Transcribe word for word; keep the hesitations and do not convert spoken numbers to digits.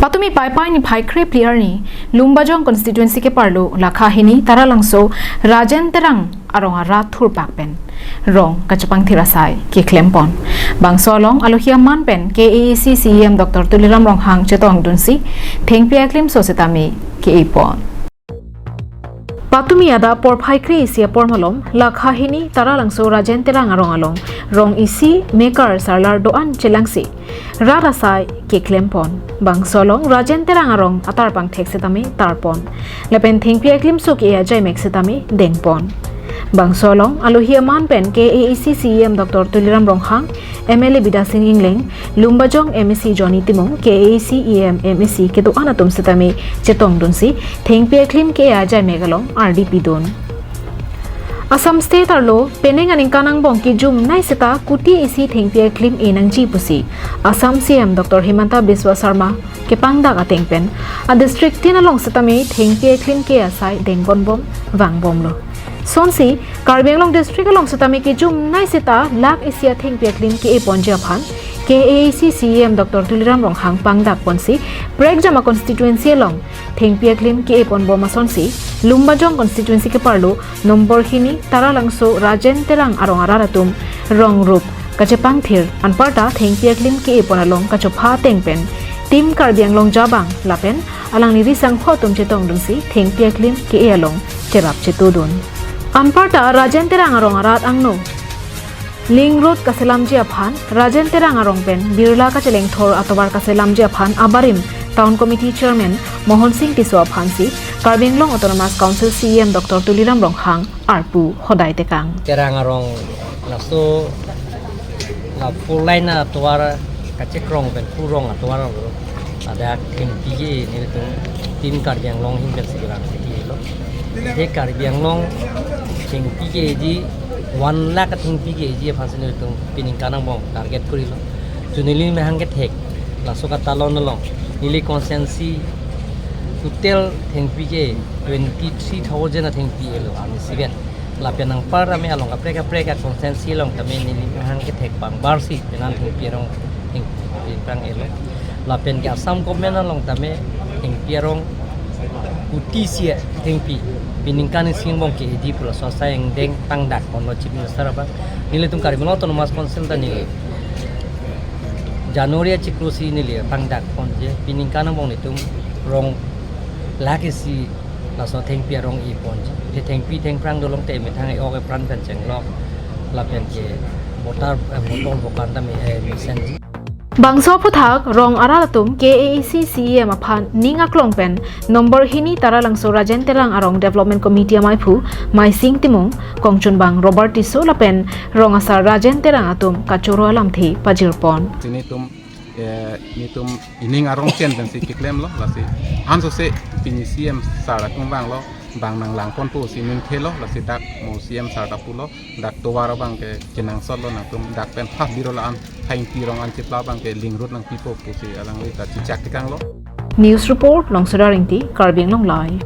Patumi Paipai niphai kre phli arni Lumbajong constituency keparlo lakha hini Taralangso Rajen Terang arong arat thurpak pen rong kachepangthir asai keklempon. Bangso along alohi aman pen K A A C C E M Doctor Tuliram Ronghang chetongdunsi thengpi aklimso setame ke-epon. Patumi adap porphai kre isi apor malom lakha hini Taralangso Rajen Terang arong along rong isi mekar sarlar do-an chelangsi rat asai keklempon. Bangso along Rajen Terang arong atarpang thek setame tarpon lapen thengpi aklimso ke-e ajaimek setame dengpon. Bangso along alohi aman pen K A A C C E M Doctor Tuliram Ronghang, M L A Bidya Sing Engleng, Lumbajong M A C Johnny Timung, K A A C E M, M A C kedo-an atum setame chetongdunsi thengpi aklim ke-e ajaimek along ardi pidun. Assam State arlo penang aningkan angbong kejumnei seta kuti isi thengpi aklim enangji pusi Assam C M Doctor Himanta Biswa Sarma kepangdak ateng pen a district tin along setame thengpi aklim ke-e asai dengponbom vangbomlo. Sonsi Karbi Anglong district along setame kejumnei seta lakh isi athengpi aklim ke-eponji aphan K A A C C E M Doctor Tuliram Ronghang pangdakponsi prekjam a constituency along thengpi aklim ke-eponbom asonsi Lumbajong constituency keparlo number hini Taralangso Rajen Terang arong arat atum rong rup kachepangthir anparta thengpi aklim ke-epon along kachopha ateng pen Team Karbi Anglong Jabang lapen alangli risangho atum chetongdunsi thengpi aklim ke-e along cherap chetudun. Anparta Rajen Terang arong arat angno Link Road kaselamji aphan, Rajen Terang arong pen Birla kachelengthor atovar kaselamji aphan abarim Town Committee Chairman Mohon Sing Tisso aphansi Karbi Anglong Autonomous Council C E M Doctor Tuliram Ronghang arpu hodai tekang. Terang arong laso la four lane atovar kachekrong pen purong atovar lo. Ada thengpi ke nelitum Team Karbi Anglong ahin pensi kelang theklo. He Karbi Anglong thengpi ke-eji one lakh thengpi ke-eji aphansi nelitum penang angbong target korilo. Juni neli mahang kethek laso katalon along neli constituency total thengpi ke twenty three thousand athengpi elo arni sivet. Lapen anparta me along kaprek kaprek a constituency along tame neli mahang kethek pangbarsi penang thengpi arong thengpi prang elo. Lapen ke Assam government along tame thengpi arong kuti isi thengpi penang isi angbong ke-eji pu laso asai angdeng pangdakponlo Chief Minister abang. Nelitum Karbi Anglong Autonomous Council ta neli January achiklo si neli pangdakponji penang angbong nelitum rong lakh isi laso thengpi arong eponji. He thengpi thengphrang dolong te methang e-ok epran pen chenglok lapen ke motor, eh, motor bokan tame, eh, mesenji. Bangso aphuthak rong arat atum K A A C C E M aphan ning aklong pen number hini Taralangso Rajen Terang arong Development Committee amaiphu Maising Timung, kongchunbang Robert Tisso lapen rong asar Rajen Terang atum kachoro alamthe pajirpon. Nelitum, eh, nelitum ining arong chen pensi keklemlo, lasi ansose pini C M sir atum vanglo, bang nanglangponpo pusi ningthelo, lasi dak mo C M sir ta pulo, dak tovar abang ke kenangsotlo, nangtum dak pen ha Birla an thengpi arong an chepla abang ke Link Road nangpipo pusi alangli ta chechak tekanglo. News report, Nongsodar Ingti, Karbi Anglong Live.